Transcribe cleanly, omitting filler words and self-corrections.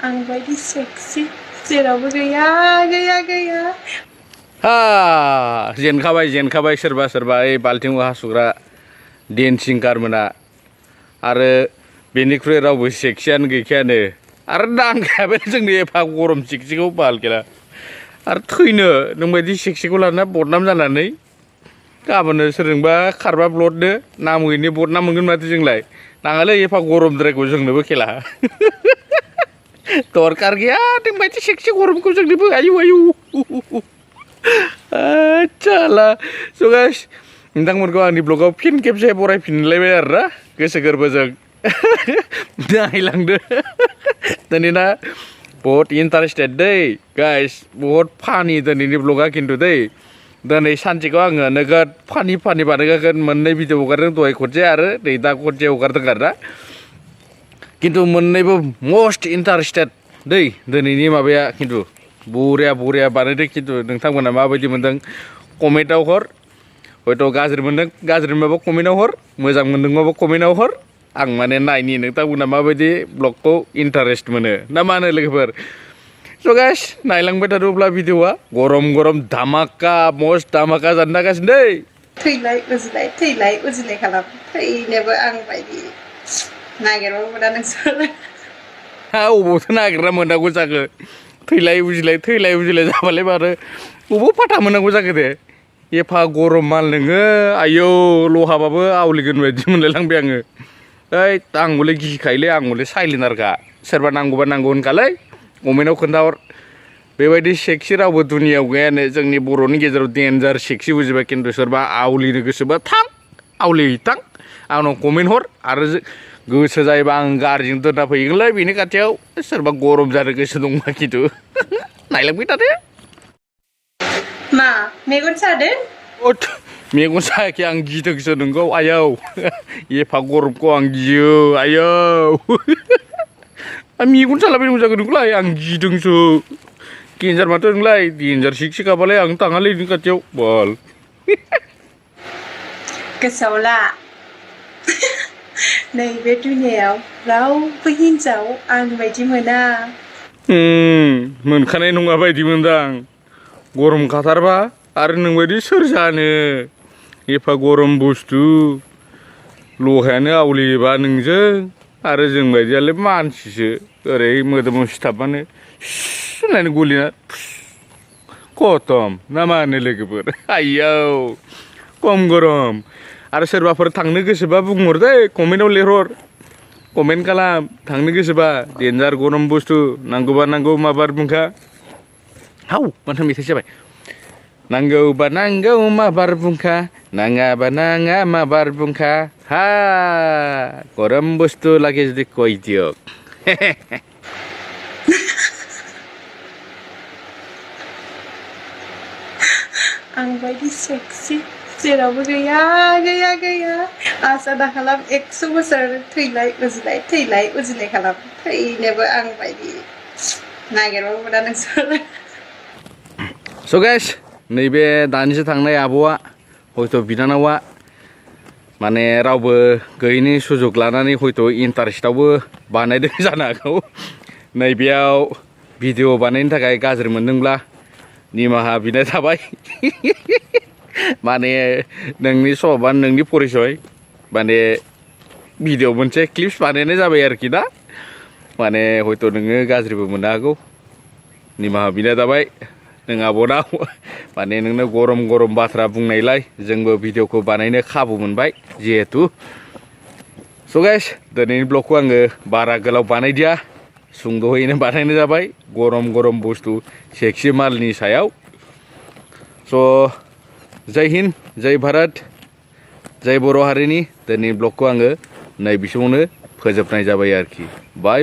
आं बायदि सेक्सि जेरावबो गैया गैया गैया जेनखाबाय सोरबा सोरबा ओइ बाल्थिं हासुग्रा डेन्सिंकारमोना आरो बेनिख्रुइ रावबो सेक्सियानो गैखायानो आरो नांखायाबो जोंनि एफा गरम सेक्सिखौ बालकेला आरो थैनो नोंबायदि सेक्सिखौ लाना बदनाम जानानै गाबोननो सोरजोंबा खारबा ब्लडनो नामैनो बदनाम मोनगोन माथो जोंलाय नाङालै एफा गरमद्रायखौ जोंनोबो खेला दरकार गैया नोंबायदि सेक्सि गरमखौ जोंनोबो आयु आच्छाला स' गाइस नोंथांमोनखौ आंनि ब्लगाव फिन खेबसे बरायफिनलायबाय आरोना गोसो गोरबोजों नायलांदो दिनैना बहुत इन्टारेस्टेड दै गाइस बहुत फानि दिनैनि ब्लगा खिन्थु दै दिनै सानसेखौ आङो नोगोद फानि बानायगोन मोननै भिडिअ हगारदों दहाय खनसे आरो नै दा खनसे हगारदों आरोना खिन्थु मोननैबो मस्ट इन्टारेस्टेड दै दिनैनि माबाया खिन्थु बरिया बानायदों खिन्थु नोंथांमोना माबायदि मोनदों कमेन्टआव हर हयथ' गाज्रि मोनदों गाज्रि मोनबाबो कमेन्टआव हर मोजां मोनदोंबाबो कमेन्टआव हर आं माने नायनि नोंथांमोना माबायदि ब्लगखौ इन्टारेस्ट मोनो ना मा होनो लोगोफोर स' गाइस नायलांबाय थादोंब्ला भिडिअआ गरम धामाका मस्ट धामाका जानो थागासिनो दै थैलाय उजिलाय खालाम थैनोबो आं बायदि नागिरबाबो मोना नोंसोर अबावथो नागिरना मोननांगौ जाखो थैलाय उजिलाय जाबालाय मारो बबाव फाथा मोननांगौ जाखो दे एफा गरम माल नोङो आयौ लहाबाबो आवलिगोन बायदि मोनलायलांबाय आङो ओइ आं हले गिखायोलै आं हले साइलेन्टारखा सोरबा नांगौबा नांगौ होनखालै कमेन्टआव खोन्थाहर बेबायदि सेक्सि रावबो दुनियाव गैयानो जोंनि बर'नि गेजेराव डेन्जार सेक्सि बुजिबाय खिन्थु सोरबा आवलिनो गोसोबा थां आवलिहैथां आंनाव कमेन्ट हर आरो गोसो जायोबा आं गारिजों दोनना फैगोनलै बेनि खाथियाव सोरबा गरम जानो गोसो दंबा खिन्थु नायलांबाय थादो मा मेगन सादों मेगन सायाखै आं गिदोंसो नोंगौ आयौ एफा गरमखौ आं गियो आयौ मेगन सालाबायनांगौ जागोन नोंखौलाय आं गिदोंसो डेन्जार माथो नोंलाय डेन्जार सेक्सिखाबालाय आं थाङालै नोंनि खाथियाव बल गोसोआव ला नैबे दुनियायाव रावबो हिनजाव आं बायदि मोना मोनखानाय नङा बायदि मोनदां गरम खाथारबा आरो नोंबायदि सोर जानो एफा गरम बुस्थु लहायानो आवलियोबा नोंजों आरो जों बायदियालाय मानसिसो ओरै मोदोमाव सिथाबबानो होननानै गलिना खतम ना मा होनो लोगोफोर आयौ खम गरम आरो सोरबाफोर थांनो गोसोबा बुंहर दै कमेन्टआव लिरहर कमेन्ट खालाम थांनो गोसोबा डेन्जार गरम बुस्थु नांगौबा नांगौ मा बारहुंखा हाउ माथो मेथाइ जाबाय नांगौबा नांगौ मा बारहुंखा नाङाबा नाङा मा बारहुंखा हा गरम बुस्थु लागे जुदि কৈ দিয়ক आं बायदि सेक्सि जेरावबो गैया आसा दा खालाम 100 बोसोर थैलाय उजिलाय खालाम थैनोबो आं बायदि नागिरबाबो मोना नोंसोर स' गाइस नैबे दानिसो थांनाय आब'आ हयथ' बिनानावा माने रावबो गैयैनि सुजुग लानानै हयथ' इन्टारेस्टआवबो बानायदों जानो हागौ नैबेयाव भिडिअ बानायनो थाखाय गाज्रि मोनदोंब्ला निमाहा बिनाय थाबाय माने नोंनि सभाबा नोंनि परिचय माने भिडिअ मोनसे क्लिप्स बानायनाय जाबाय आरोखि ना माने हयथ' नोङो गाज्रिबो मोननो हागौ निमाहा बिनाय थाबाय नों आब'नाव माने नोंनो गरम बाथ्रा बुंनायलाय जोंबो भिडिअखौ बानायनो खाबु मोनबाय जिहेतु स' गाइस दिनैनि ब्लगखौ आङो बारा गोलाव बानायदिया सुंद'यैनो बानायनाय जाबाय गरम बुस्थु सेक्सि मालनि सायाव स' जय हिन्द जय भारत जय बर' हारिनि दिनैनि ब्लगखौ आङो नैबे समावनो फोजोबनाय जाबाय आरोखि बाय